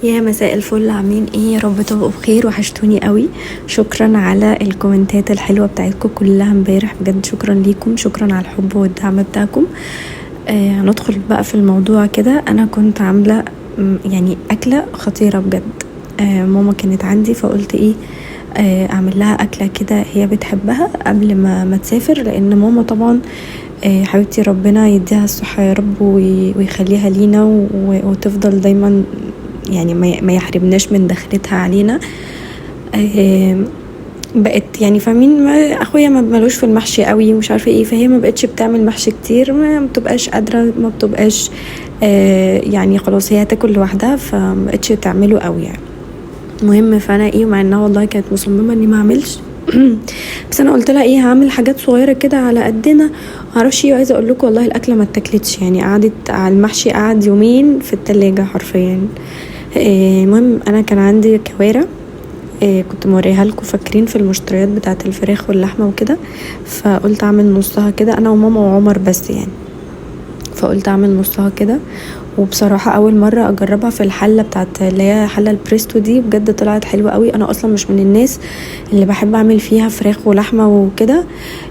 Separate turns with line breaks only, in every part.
يا مساء الفل، عاملين ايه؟ يا رب تبقوا بخير. وحشتوني قوي. شكرا على الكومنتات الحلوة بتاعتكم كلها امبارح، بجد شكرا ليكم، شكرا على الحب والدعم بتاعكم. هندخل بقى في الموضوع كده. انا كنت عامله يعني اكله خطيرة بجد. ماما كانت عندي فقلت ايه، اعمل لها اكله كده هي بتحبها قبل ما تسافر، لان ماما طبعا حبيبتي ربنا يديها الصحة يا رب ويخليها لينا وتفضل دايما، يعني ما يحرمناش من دخلتها علينا. بقت يعني فاهمين، اخويا ما ملوش في المحشي قوي ومش عارفه ايه، فهي ما بقتش بتعمل محشي كتير، ما بتبقاش قادرة، ما بتبقاش يعني خلاص هي هتاكل لوحدها، فما بقتش تعمله قوي يعني. المهم فانا ايه، مع انها والله كانت مصممه اني ما اعملش بس انا قلت لها ايه، هعمل حاجات صغيرة كده على قدنا معرفش ايه. وعايزه اقول لكم والله الاكلة ما اتاكلتش، يعني قعدت على المحشي، قعد يومين في التلاجة حرفيا. المهم انا كان عندي كوارع، كنت موريها لكم فاكرين في المشتريات بتاعه الفراخ واللحمة وكده، فقلت اعمل نصها كده انا وماما وعمر بس يعني، فقلت اعمل نصها كده. وبصراحة اول مرة اجربها في الحلة بتاعت اللي هي حله البريستو دي، بجد طلعت حلوة قوي. انا اصلا مش من الناس اللي بحب اعمل فيها فراخ ولحمه وكده،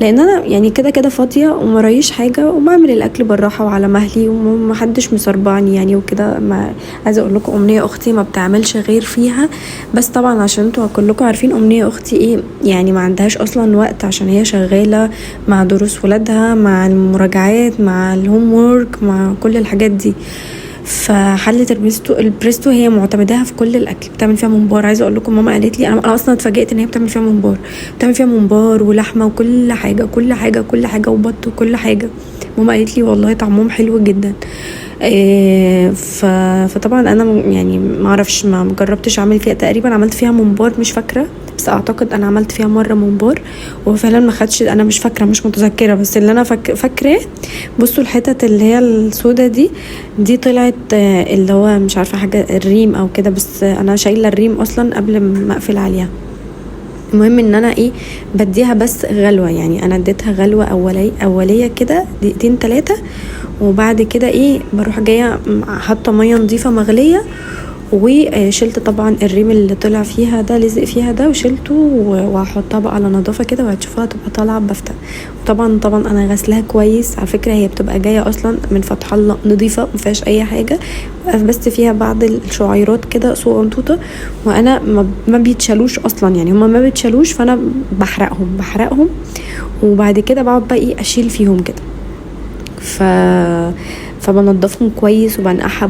لان انا يعني كده كده فاضية ومرايش حاجة، وبعمل الاكل بالراحة وعلى مهلي ومحدش مصربعني يعني وكده. ما عايزه اقول لكم امنية اختي ما بتعملش غير فيها، بس طبعا عشان انتوا كلكم عارفين امنية اختي ايه، يعني ما عندهاش اصلا وقت عشان هي شغالة مع دروس ولادها، مع المراجعات، مع ال homework، مع كل الحاجات دي. فحلة البريستو هي معتمداها في كل الاكل، بتعمل فيها ممبار. عايزه اقول لكم ماما قالت لي، انا اصلا اتفاجئت ان هي بتعمل فيها ممبار، بتعمل فيها ممبار ولحمه وكل حاجة، كل حاجة، كل حاجة، وبط وكل حاجة. ماما قالت لي والله طعمهم حلو جدا. فطبعا انا يعني ما اعرفش، ما جربتش اعمل فيها، تقريبا عملت فيها ممبار مش فاكره، بس اعتقد انا عملت فيها مرة ممبار وفعلا ما خدش، انا مش فاكره، مش متذكرة، بس اللي انا فاكراه بصوا الحتت اللي هي السودا دي طلعت، اللي هو مش عارفه حاجة الريم او كده، بس انا شايله الريم اصلا قبل ما اقفل عليها. المهم ان انا ايه، بديها بس غلوه، يعني انا اديتها غلوه اوليه كده دقيقتين 3، وبعد كده ايه بروح جاية حاطه مية نظيفة مغليه، وشلت طبعا الريم اللي طلع فيها ده، لزق فيها ده، وشلته وهحطها بقى على نظافة كده، وهتشوفوها تبقى طالعه بفتة. وطبعا انا غسلها كويس على فكرة، هي بتبقى جاية اصلا من فتح الله نظيفة ما فيهاش اي حاجة، بس فيها بعض الشعيرات كده صغنطوطه، وانا ما بيتشالوش اصلا، يعني هما ما بيتشالوش، فانا بحرقهم، وبعد كده بقعد بقى ايه اشيل فيهم كده، فبنضفهم كويس وبنقعها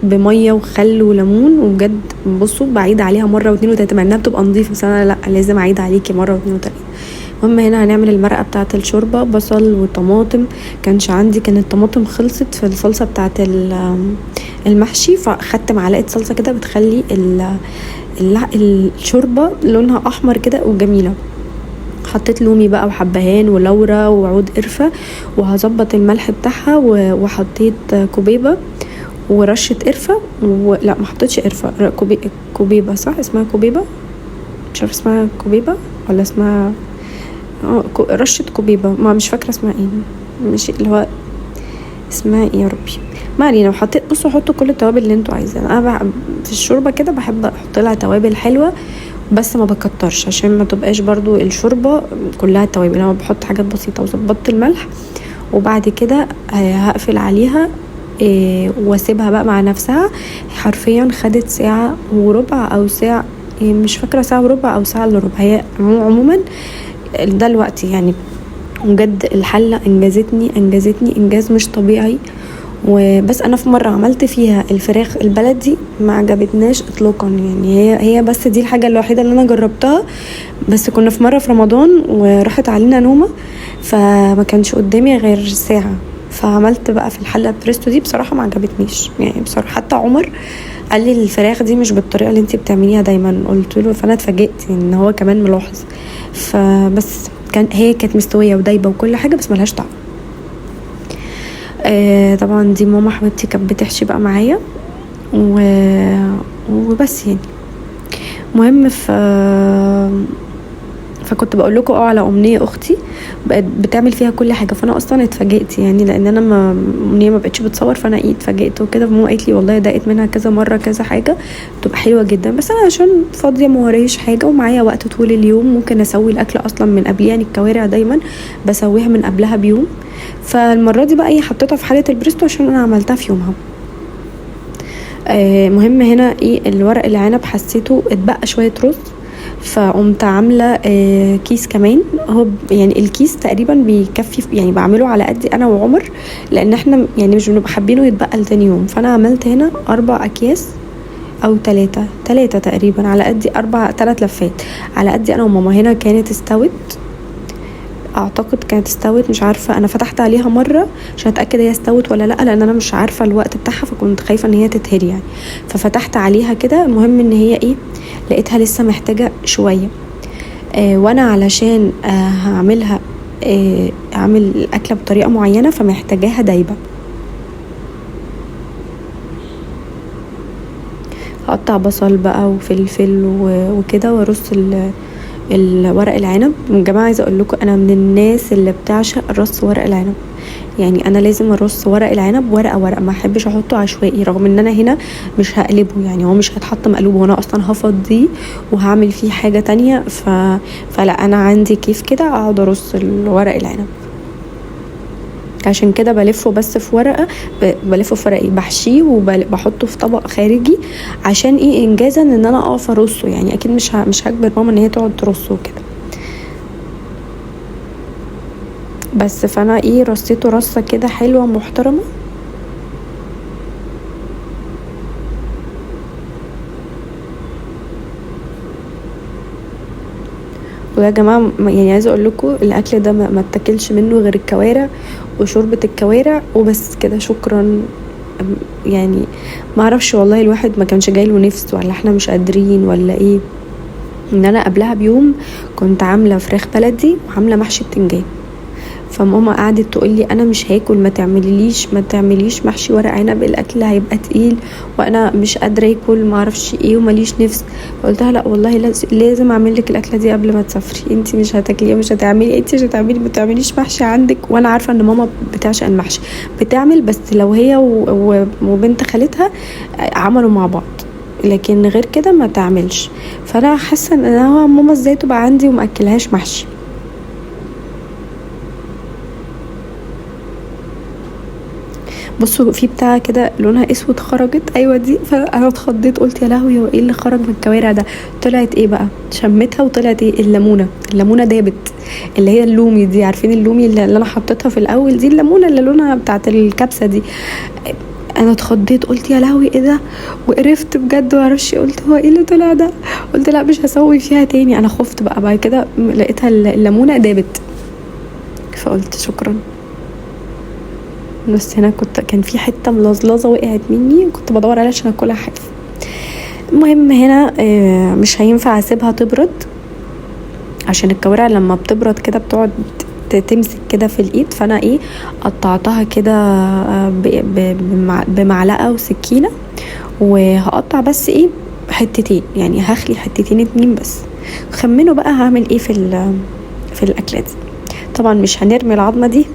بميه وخل وليمون، وبجد بصوا بعيد عليها مرة واتنين وتلاتة، مع انها بتبقى نظيفة، بس انا لا لازم اعيد عليكي مرة واتنين وتلاتة. المهم هنا هنعمل المرقه بتاعه الشوربة، بصل وطماطم، كانش عندي، كانت الطماطم خلصت في الصلصه بتاعه المحشي، فاخدت معلقه صلصه كده بتخلي الشوربة لونها احمر كده وجميلة. حطيت لومي بقى وحبهان ولورا وعود قرفه، وهظبط الملح بتاعها، وحطيت كوبيبه ورشه قرفه لا ما حطيتش قرفه، كوبيبه صح اسمها كوبيبه، مش عارفه اسمها كوبيبه ولا اسمها رشه كوبيبه، ما مش فاكره اسمها ايه، ماشي اللي هو اسمها ايه يا ربي، ما علينا. وحطيت بصوا حطوا كل التوابل اللي انتوا عايزينها، انا في الشوربة كده بحب احط لها توابل حلوة، بس ما بكترش عشان ما تبقاش برضو الشوربة كلها توابل، انا بحط حاجات بسيطة. وظبطت الملح، وبعد كده هقفل عليها، واسيبها بقى مع نفسها. حرفيا خدت ساعة وربع او ساعة، مش فاكره، ساعة وربع او ساعة الا ربع، هي عموما ده الوقت يعني. بجد الحلة انجزتني انجاز مش طبيعي. وبس انا في مرة عملت فيها الفراخ البلدي ما عجبتناش اطلاقا، يعني هي بس دي الحاجة الوحيدة اللي انا جربتها، بس كنا في مرة في رمضان وراحت علينا نومه، فما كانش قدامي غير ساعة، فعملت بقى في الحلة بريستو دي، بصراحة ما عجبتنيش يعني بصراحة. حتى عمر قال لي الفراخ دي مش بالطريقة اللي انتي بتعمليها دايما، قلت له، فانا اتفاجئت ان هو كمان ملاحظ. فبس هي كانت مستوية ودايبه وكل حاجة، بس ملهاش طعم. طبعا دي ماما حبيبتي كانت بتحشي بقى معايا وبس يعني. المهم فكنت بقول لكم على امنية اختي بقت بتعمل فيها كل حاجة، فانا اصلا اتفاجئت يعني، لان انا ما امنية ما بقتش بتصور، فانا ايه اتفاجئت وكده. فماما قالت لي والله دقت منها كذا مرة كذا حاجة، بتبقى حلوة جدا، بس انا عشان فاضية ما ورايش حاجة ومعايا وقت طول اليوم، ممكن اسوي الاكل اصلا من قبل، يعني الكوارع دايما بسويها من قبلها بيوم. فالمره دي بقى ايه حطيتها في حله البريستو عشان انا عملتها في يومها. مهم هنا ايه الورق العنب حسيته اتبقى شوية رز، فقمت عامله كيس كمان. هو يعني الكيس تقريبا بيكفي، يعني بعمله على قدي انا وعمر، لان احنا يعني مش بنبقى حابينه يتبقى لتاني يوم. فانا عملت هنا 4 اكياس او 3 تقريبا على قدي، 3 لفات على قدي انا وماما. هنا كانت استوت، اعتقد كانت استوت، مش عارفه، انا فتحت عليها مرة عشان اتاكد هي استوت ولا لا، لان انا مش عارفه الوقت بتاعها، فكنت خايفة ان هي تتهري يعني، ففتحت عليها كده. المهم ان هي ايه لقيتها لسه محتاجه شوية، وانا علشان هعملها اعمل الاكلة بطريقة معينة، فمحتاجاها دايبه. هقطع بصل بقى وفلفل وكده، وارص الورق العنب. يا جماعة عايزه اقول لكم انا من الناس اللي بتعشق رص ورق العنب، يعني انا لازم ارص ورق العنب ورقة ورقة، ما احبش احطه عشوائي، رغم ان انا هنا مش هقلبه، يعني هو مش هيتحط مقلوب، وانا اصلا هفضيه وهعمل فيه حاجة تانية. فلا انا عندي كيف كده اقعد ارص الورق العنب، عشان كده بلفه بس في ورقة، بلفه في ورقة، بحشيه وبحطه في طبق خارجي، عشان ايه انجازا ان انا اقف ارصه، يعني اكيد مش هجبر ماما ان هي تقعد ترصه كده بس. فانا ايه رصيته رصه كده حلوة محترمه. ويا جماعة يعني عايزه اقول لكم الاكل ده ما اتاكلش منه غير الكوارع وشوربه الكوارع وبس كده، شكرا. يعني ما اعرفش والله الواحد ما كانش جاي له نفس، ولا احنا مش قادرين ولا ايه. ان انا قبلها بيوم كنت عامله فراخ بلدي وعامله محشي بتنجان، فماما قعدت تقول لي انا مش هاكل، ما تعمليش محشي ورق عنب، الاكل هيبقى تقيل وانا مش قادرة اكل، ما اعرفش ايه وماليش نفس. فقلت لها لا والله لازم اعمل لك الاكلة دي قبل ما تسافري، انتي مش هتاكليها، مش هتعملي، انتي مش هتعملي، ما تعمليش محشي عندك. وانا عارفه ان ماما بتعشق المحشي، بتعمل بس لو هي وبنت خالتها عملوا مع بعض، لكن غير كده ما تعملش. فانا حاسه ان انا ماما ازاي تبقى عندي وما اكلهاش محشي. بصوا في بتاع كده لونها اسود خرجت، ايوه دي، فانا اتخضيت قلت يا لهوي هو ايه اللي خرج من الكوارع ده؟ طلعت ايه بقى؟ شمتها وطلعت ايه؟ الليمونه. الليمونه دابت، اللي هي اللومي دي، عارفين اللومي اللي انا حطيتها في الاول دي، الليمونه اللي لونها بتاعت الكبسه دي. انا اتخضيت قلت يا لهوي ايه ده، وقرفت بجد ومعرفش، قلت هو ايه اللي طلع ده؟ قلت لا مش هسوي فيها تاني. انا خفت بقى. بعد كده لقيتها الليمونه دابت، فقلت شكرا. بس هنا كان في حتة ملظلظه وقعت مني، كنت بدور عليها عشان اكلها حاف. المهم هنا مش هينفع اسيبها تبرد، عشان الكوارع لما بتبرد كده بتقعد تمسك كده في الايد. فانا ايه قطعتها كده بمعلقه وسكينة، وهقطع بس ايه حتتين، يعني هخلي حتتين 2 بس. خمنوا بقى هعمل ايه في الاكلة دي. طبعا مش هنرمي العظمة دي،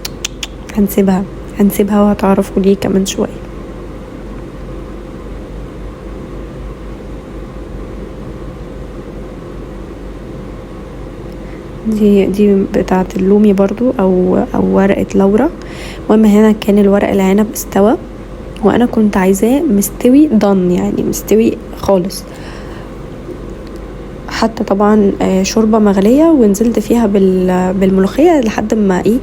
هنسيبها وهتعرفوا ليه كمان شوية. دي بتاعه اللومي برضو او ورقة لورا. المهم هنا كان الورق العنب استوى، وانا كنت عايزاه مستوي ضن، يعني مستوي خالص. حتى طبعا شوربة مغليه ونزلت فيها بالملوخيه لحد ما ايه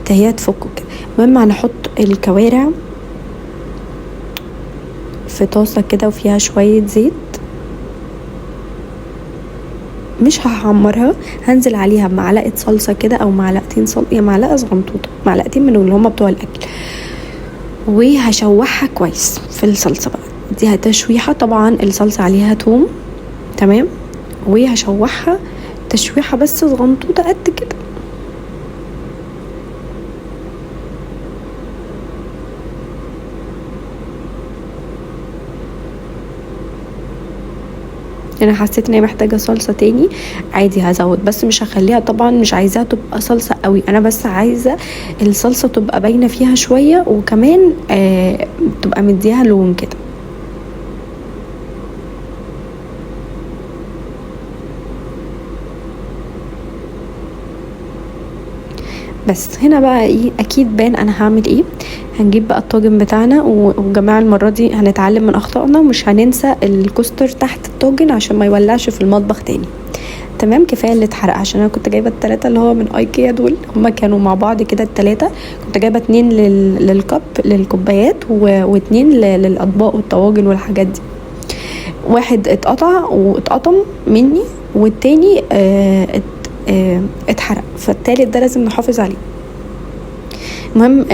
هي تفك كده. المهم هنحط الكوارع في طاسه كده وفيها شوية زيت، مش هحمرها، هنزل عليها بمعلقه صلصه كده او معلقتين صلصه، يا معلقه صغنطوطه، معلقتين من اللي هما بتوع الاكل، وهشوحها كويس في الصلصه بقى. دي تشويحه، طبعا الصلصه عليها توم، تمام، وهشوحها تشويحه بس صغنطوطه قد كده. انا حسيت ان هي محتاجه صلصه تاني عادي هزود، بس مش هخليها طبعا، مش عايزاها تبقى صلصه قوي، انا بس عايزه الصلصه تبقى باينة فيها شوية، وكمان تبقى مديها لون كده. بس هنا بقى ايه اكيد بان انا هعمل ايه. هنجيب بقى الطاجن بتاعنا، وجماعة المرة دي هنتعلم من اخطائنا ومش هننسى ال coaster تحت الطاجن عشان ما يولعش في المطبخ تاني. تمام، كفاية اللي اتحرق، عشان انا كنت جايبه الثلاثة اللي هو من ايكيا دول، هما كانوا مع بعض كده الثلاثة، كنت جايبه 2 لل cup للكوبايات، و2 للاطباق والطواجن والحاجات دي. واحد اتقطع واتقطم مني، والتاني اتحرق، فالتالت ده لازم نحافظ عليه. المهم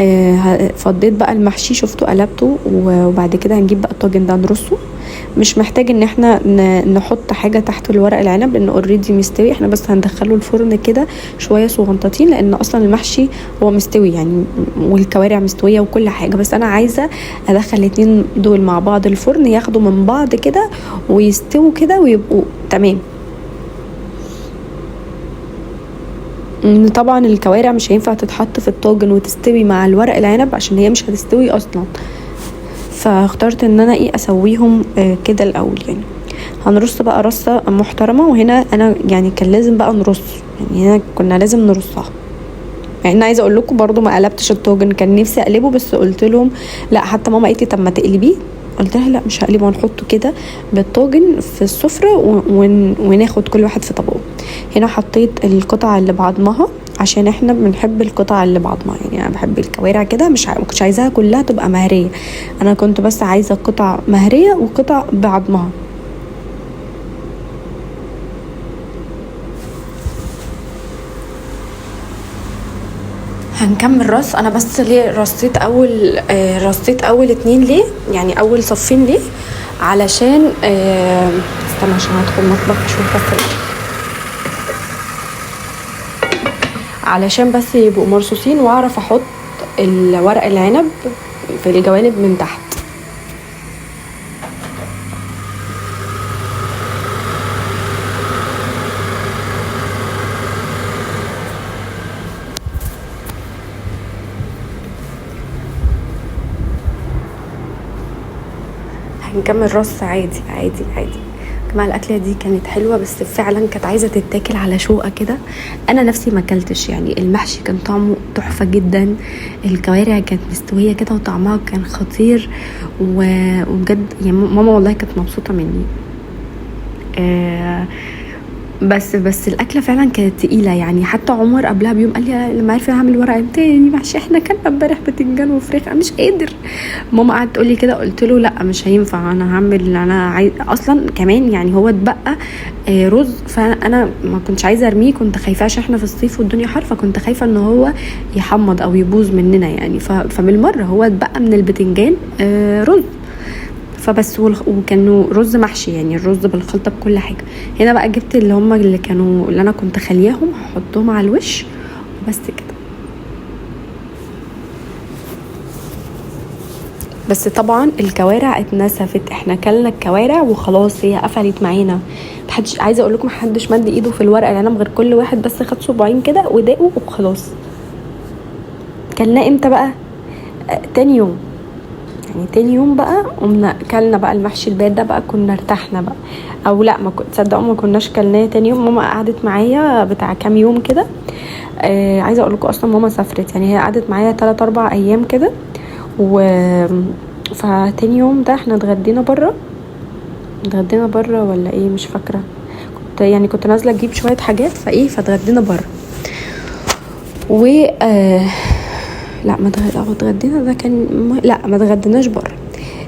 فضيت بقى المحشي، شفته قلبته، وبعد كده هنجيب بقى الطاجن ده نرصه. مش محتاج ان احنا نحط حاجة تحت الورق العنب لانه already مستوي، احنا بس هندخله الفرن كده شوية صغنطاطين، لان اصلا المحشي هو مستوي يعني، والكوارع مستوية وكل حاجة، بس انا عايزه ادخل الاتنين دول مع بعض الفرن، ياخدوا من بعض كده ويستووا كده ويبقوا تمام. طبعا الكوارع مش هينفع تتحط في الطاجن وتستوي مع الورق العنب عشان هي مش هتستوي اصلا، فاخترت ان انا ايه اسويهم كده الاول. يعني هنرص بقى رصه محترمه، وهنا انا يعني كان لازم بقى نرص، يعني هنا كنا لازم نرصها. يعني انا عايزه اقول لكم برضو ما قلبتش الطاجن، كان نفسي اقلبه بس قلت لهم لا، حتى ماما قالت لي طب ما تقلبيه، قلت لها لا مش هقلبه، هنحطه كده بالطاجن في السفرة وناخد كل واحد في طبقه. هنا حطيت القطع اللي بعضمها عشان احنا بنحب القطع اللي بعضمها، يعني انا بحب الكوارع كده، مش ما كنتش عايزاها كلها تبقى مهريه، انا كنت بس عايزه قطع مهريه وقطع بعضمها. هنكمل رص. انا بس ليه رصيت اول رصيت اول 2 ليه، يعني اول صفين ليه، علشان استنى عشان هدخل المطبخ اشوف بس الاكل، علشان بس يبقوا مرصوصين واعرف احط الورق العنب في الجوانب من تحت. هنكمل رص عادي عادي عادي. يا جماعة الاكلة دي كانت حلوة، بس فعلا كانت عايزه تتاكل على شوقه كده. انا نفسي ما اكلتش، يعني المحشي كان طعمه تحفة جدا، الكوارع كانت مستوية كده وطعمها كان خطير، وبجد يعني ماما والله كانت مبسوطة مني. بس الاكلة فعلا كانت تقيلة، يعني حتى عمر قبلها بيوم قال لي لما عرف هعمل ورق تاني محشي، احنا كنا امبارح بتنجان وفراخ، انا مش قادر. ماما قعدت تقول لي كده، قلت له لا مش هينفع، انا هعمل، انا عايز اصلا كمان، يعني هو اتبقى رز، فانا ما كنتش عايزه ارميه، كنت خايفة عشان احنا في الصيف والدنيا حر، فكنت خايفة ان هو يحمض او يبوظ مننا يعني، فبالمره هو اتبقى من البتنجان رز، فبس وكانوا رز محشي، يعني الرز بالخلطه بكل حاجة. هنا بقى جبت اللي هم اللي كانوا اللي انا كنت خلياهم، هحطهم على الوش وبس كده. بس طبعا الكوارع اتنسفت، احنا كلنا الكوارع وخلاص، هي قفلت معانا. محدش، عايزه اقول لكم محدش مد ايده في الورقة العنب غير كل واحد بس خد صباعين كده وداقه وخلاص. كلناه امتى بقى؟ تاني يوم، يعني تاني يوم بقى قمنا كلنا بقى المحشي البارد ده بقى، كنا ارتحنا بقى، او لا ما كنت تصدقوا ما كناش كلناه تاني يوم. ماما قعدت معايا بتاع كام يوم كده، عايزه اقول لكم اصلا ماما سافرت، يعني هي قعدت معايا 3-4 ايام كده، و فتاني يوم ده احنا اتغدينا بره، اتغدينا بره ولا ايه مش فاكره، كنت نازله اجيب شوية حاجات فايه، فاتغدينا بره. و لا ما اتغدينا ده كان لا ما اتغديناش بره.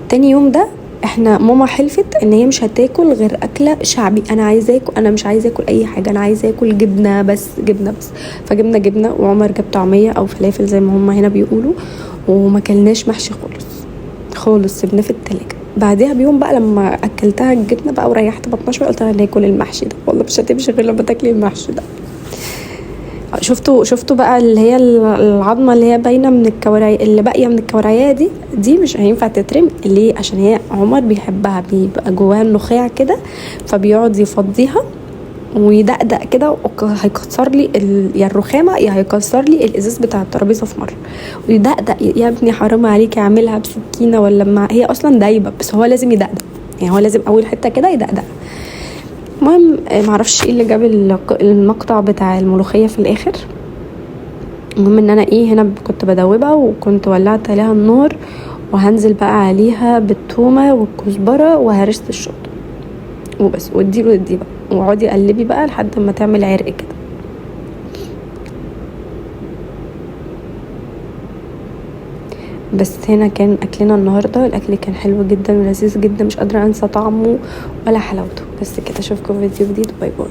تاني يوم ده احنا ماما حلفت ان هي مش هتاكل غير اكله شعبي، انا عايزه اكل، انا مش عايزه اكل اي حاجة، انا عايزه اكل جبنه بس، جبنه بس. فجبنا جبنه، وعمر جاب طعميه او فلافل زي ما هم هنا بيقولوا، وما كلناش محشي خالص خالص، سيبناه في التلاجة. بعديها بيوم بقى لما اكلتها الجبنة بقى وريحت بطنها شوية، قلت لها ناكل المحشي ده، والله مش هتمشي غير لما تاكلي المحشي ده. شفتوا بقى اللي هي العظمة اللي هي باينة من الكوارع، اللي باقية من الكوارعيه دي مش هينفع تترمي. ليه؟ عشان هي عمر بيحبها، بيبقى جواها النخاع كده، فبيقعد يفضيها ويدقدق كده، هيكسر لي يا الرخامه يا هيكسر لي الازاز بتاع الترابيزة في مرة ويدقدق. يا ابني حرام عليك، اعملها بسكينة ولا مع، هي اصلا دايبه، بس هو لازم يدقدق، يعني هو لازم اول حتة كده يدقدق. المهم معرفش ايه اللي جاب المقطع بتاع الملوخية في الاخر. المهم ان انا ايه هنا كنت بدوبها وكنت ولعت عليها النار، وهنزل بقى عليها بالتومه والكزبره وهرشت الشطه وبس، واديله ادي بقى، واقعدي قلبي بقى لحد ما تعمل عرق كده. بس هنا كان اكلنا النهارده، الاكل كان حلو جدا ولذيذ جدا، مش قادرة انسى طعمه ولا حلاوته. بس كده، اشوفكم في فيديو جديد، bye bye.